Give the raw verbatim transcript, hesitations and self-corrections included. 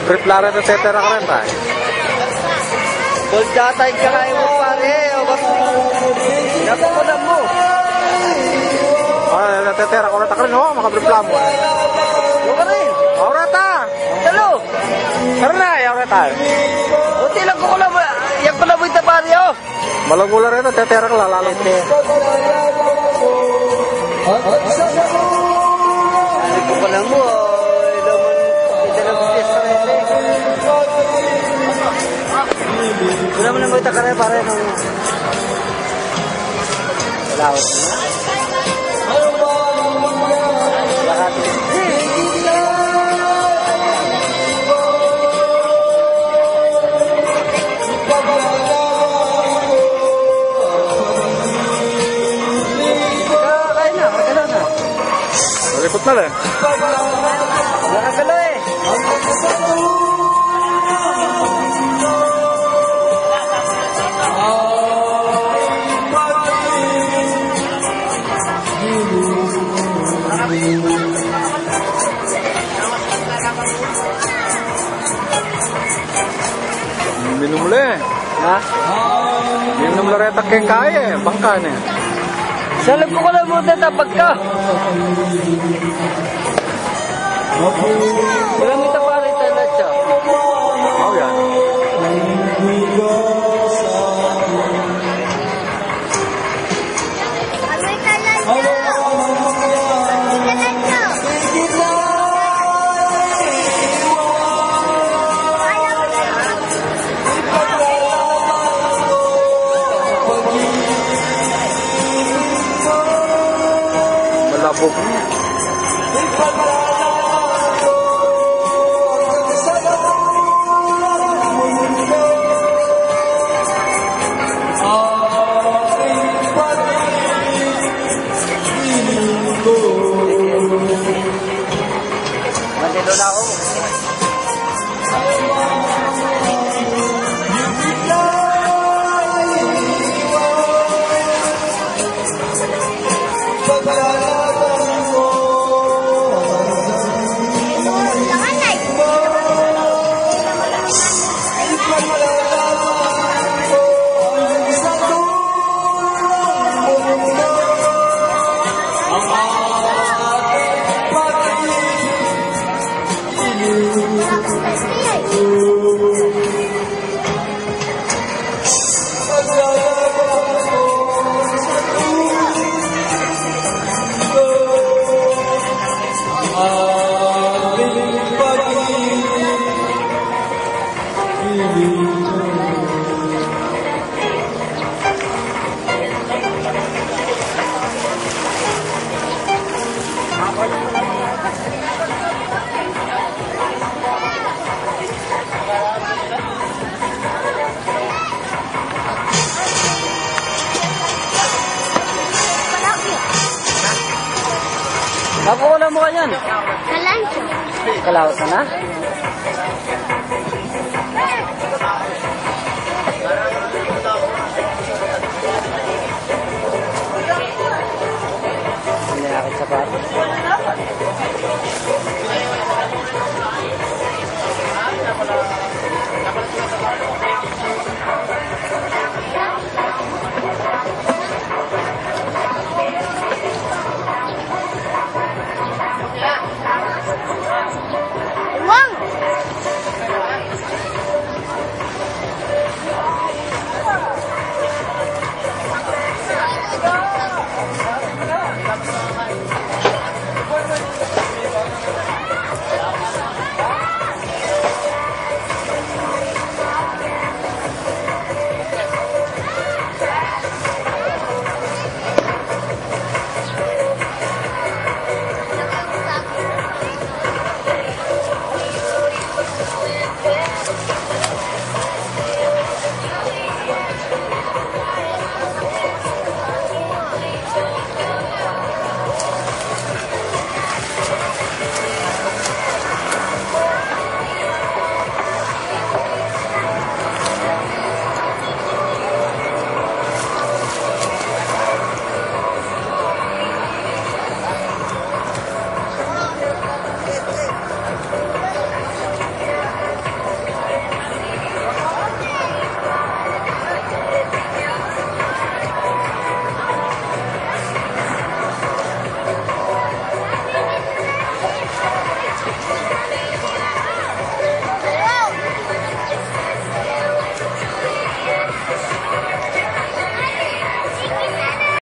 Trip la reta, tetera ka reta. Sold out tayo kakain mo, pare. O, bas. Napakulam mo. Ah, tetera ka reta, o, makatrip la mu. Yung ka rin. Oreta. Talo. Karna, oreta. Buti lang ko kulam. Yan pala mo ita, pare, o. Malago la reta, tetera ka la, lalam. Tete. Sabi ko pa lang mo, ah, ito naman, ito naman fiesta na ito, eh. Wala mo na magtakare, pare, ng laos. Kaya na, magkano na? Malikot na lang. Nakagalo eh. Minum le. Ha? Minum la reta keng kaya, bangka ne. Salag ko ka lang muna tapag ka. Wala mo ita pare talaga. Oh, yan. Malabog. Nandito na ako. Ako, wala mo kanyan. Kalancho. Kalaw ka na?